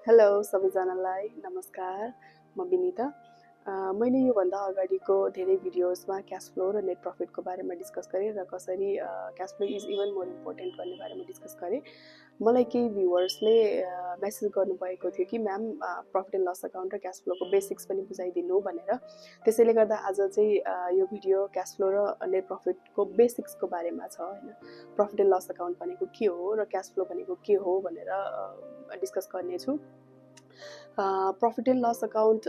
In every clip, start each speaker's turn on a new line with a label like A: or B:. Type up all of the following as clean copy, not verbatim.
A: hello सबैजनालाई नमस्कार म विनिता मैले यो भन्दा अगाडिको धेरै भिडियोजमा क्याश फ्लो र नेट प्रॉफिटको बारेमा डिस्कस गरेँ र कसरी cash flow is even more important भन्ने बारेमा डिस्कस गरेँ मलाई केही भ्युअर्सले मेसेज गर्नुभएको थियो कि ma'am profit and loss account र क्याश फ्लोको बेसिक्स पनि बुझाइदिनु भनेर त्यसैले गर्दा आज चाहिँ यो भिडियो क्याश फ्लो र नेट प्रॉफिटको बेसिक्सको बारेमा छ हैन प्रॉफिट एन्ड लस अकाउन्ट भनेको के हो र क्याश फ्लो भनेको के हो भनेर डिस्कस गर्नेछु प्रॉफिट एन्ड लस अकाउन्ट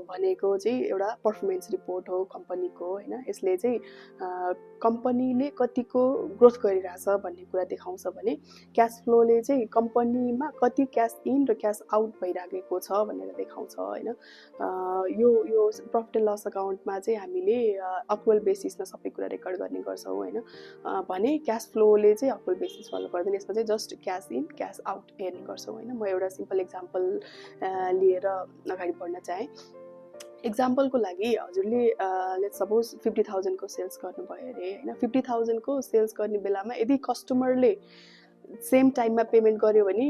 A: भनेको चाहिँ एउटा पर्फर्मेन्स रिपोर्ट हो कम्पनीको हैन यसले चाहिँ कम्पनीले कतिको ग्रोथ गरिरहेछ भन्ने कुरा देखाउँछ भने क्याश फ्लोले चाहिँ कम्पनीमा कति क्याश इन र क्याश आउट भइराखेको छ भनेर देखाउँछ हैन यो प्रॉफिट एन्ड लस अकाउन्टमा चाहिँ हामीले अक्रुअल बेसिसमा सबै कुरा रेकर्ड गर्ने गर्छौं हैन भने क्याश फ्लोले चाहिँ अक्रुअल बेसिस फलो गर्दैन यसमा चाहिँ just cash in cash out हेर्ने गर्छौं हैन म एउटा सिम्पल एक्जाम्पल लिएर अगाडि बढ्न चाहे एक्जाम्पलको लागि हजुरले लेट्स सपोज 50,000 को सेल्स गर्नुभयो अरे हैन 50,000 को सेल्स गर्ने बेलामा यदि कस्टमरले सेम टाइममा पेमेन्ट गर्यो भने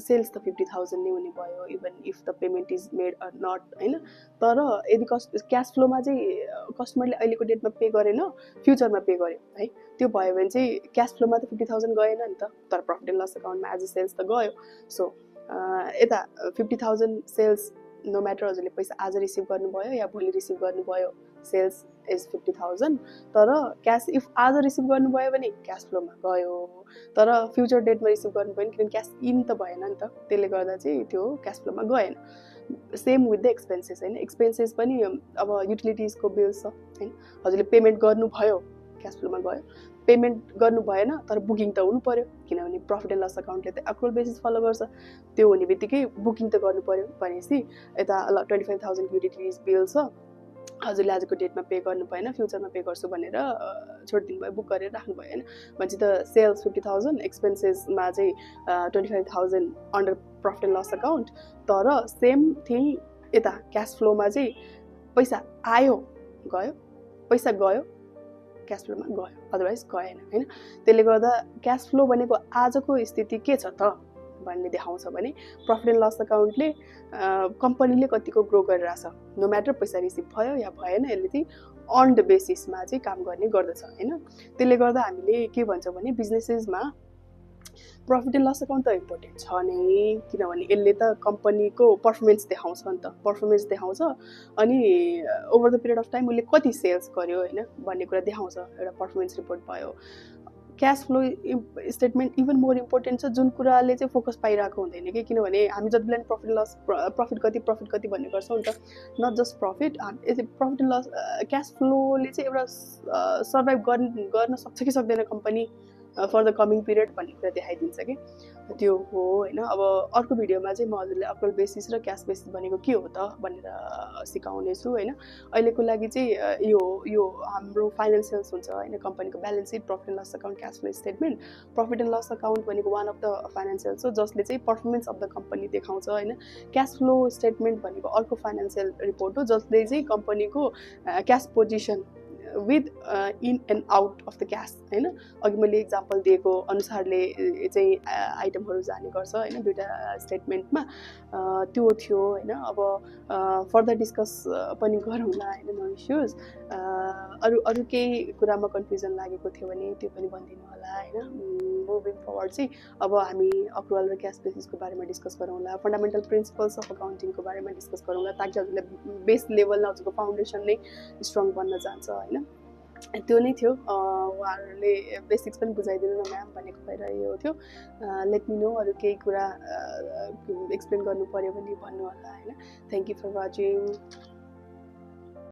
A: सेल्स त 50,000 नै हुने भयो even if the payment is made or not हैन तर यदि क्याश फ्लोमा चाहिँ कस्टमरले अहिलेको डेटमा पे गरेन फ्युचरमा पे गर्यो है त्यो भयो भने चाहिँ क्याश फ्लोमा त 50,000 गएन नि त तर profit and loss अकाउन्टमा as a sales त गयो सो यता 50,000 सेल्स नो म्याटर हजुरले पैसा आज रिसिभ गर्नुभयो या भोलि रिसिभ गर्नुभयो सेल्स इज 50,000 तर क्याश इफ आज रिसिभ गर्नुभयो भने क्याश फ्लोमा गयो तर फ्युचर डेटमा रिसिभ गर्नुभयो भने किनभने क्याश इन त भएन नि त त्यसले गर्दा चाहिँ त्यो क्याश फ्लोमा गएन सेम विथ द एक्सपेन्सेस हैन एक्सपेन्सेस पनि अब युटिलिटिजको बिल्स छ हैन हजुरले पेमेन्ट गर्नुभयो क्याश फ्लोमा गयो पेमेन्ट गर्नु भएन तर बुकिङ त हुनु पर्यो किनभने प्रॉफिट एन्ड लस अकाउन्टले त अक्रुअल बेसिस फलो गर्छ त्यो हुने बित्तिकै बुकिङ त गर्नु पर्यो भनेपछि यता 25,000 युटिलिटिज बिल छ हजुरले आजको डेटमा पे गर्नु भएन फ्युचरमा पे गर्छु भनेर छोडिदिनु भयो बुक गरेर राख्नु भयो हैन भनेपछि त सेल्स 50,000 एक्सपेन्सेसमा चाहिँ 25,000 under profit and loss account तर सेम थिङ यता क्याश फ्लोमा चाहिँ पैसा आयो गयो पैसा गयो क्याश फ्लोमा गयो अदरवाइज गएन हैन त्यसले गर्दा क्याश फ्लो भनेको आजको स्थिति के छ त भन्ने देखाउँछ भने प्रॉफिट एन्ड लस अकाउन्टले कम्पनीले कतिको ग्रो गरिरहेछ नो म्याटर पैसा रिसिभ भयो या भएन यसले चाहिँ अर्न्ड बेसिसमा चाहिँ काम गर्ने गर्दछ हैन त्यसले गर्दा हामीले के भन्छौं भने बिजनेसेसमा प्रॉफिट एन्ड लस अकाउन्ट त इम्पोर्टेन्ट छ नै किनभने यसले त कम्पनीको पर्फर्मेन्स देखाउँछ नि त पर्फर्मेन्स देखाउँछ अनि over the period of time उसले कति सेल्स गर्यो हैन भन्ने कुरा देखाउँछ एउटा पर्फर्मेन्स रिपोर्ट भयो cash flow statement even more important छ जुन कुराले चाहिँ फोकस पाइरहेको हुँदैन कि किनभने हामी जति बेला प्रॉफिट लस प्रॉफिट कति भन्ने गर्छौं नि त not just profit profit and loss cash फ्लोले चाहिँ एउटा सर्भाइभ गर्न सक्छ कि सक्दैन company for the coming period भन्ने कुरा देखाइदिन्छ कि त्यो हो हैन अब अर्को भिडियोमा चाहिँ म हजुरले अक्रुअल बेसिस र क्याश बेसिस भनेको के हो त भनेर सिकाउने छु हैन अहिलेको लागि चाहिँ यो हाम्रो फाइनान्शियल्स हुन्छ हैन कम्पनीको balance sheet profit and loss account cash flow statement profit and loss account भनेको वान अफ द फाइनान्शियल्स हो जसले चाहिँ पर्फर्मेन्स अफ द कम्पनी देखाउँछ हैन क्याश फ्लो स्टेटमेन्ट भनेको अर्को फाइनान्शियल रिपोर्ट हो जसले चाहिँ कम्पनीको cash position with in and out of the cash हैन अघि मैले एक्जाम्पल दिएको अनुसारले चाहिँ आइटमहरु जाने गर्छ हैन दुईटा स्टेटमेन्टमा त्यो थियो हैन अब फर्दर डिस्कस पनि गरौँला हैन नो इश्यूज अरु केही कुरामा कन्फ्युजन लागेको थियो भने त्यो पनि भनिदिनु होला हैन मुभिङ फरवर्ड चाहिँ अब हामी अक्रुअल र क्याश बेसिसको बारेमा डिस्कस गरौँला फन्डामेन्टल प्रिन्सिपल्स अफ अकाउन्टिङको बारेमा डिस्कस गरौँला ताकि हजुरले बेस लेभलमा हजुरको फाउन्डेसन नै स्ट्रङ बन्न जान्छ हैन त्यो नै थियो उहाँहरुले बेसिक्स पनि बुझाइदिनु न म्याम भनेको भएर यो थियो लेट मी नो अरु केही कुरा एक्सप्लेन गर्नु पर्यो भने भन्नु होला हैन थ्यांक यू फर वाचिङ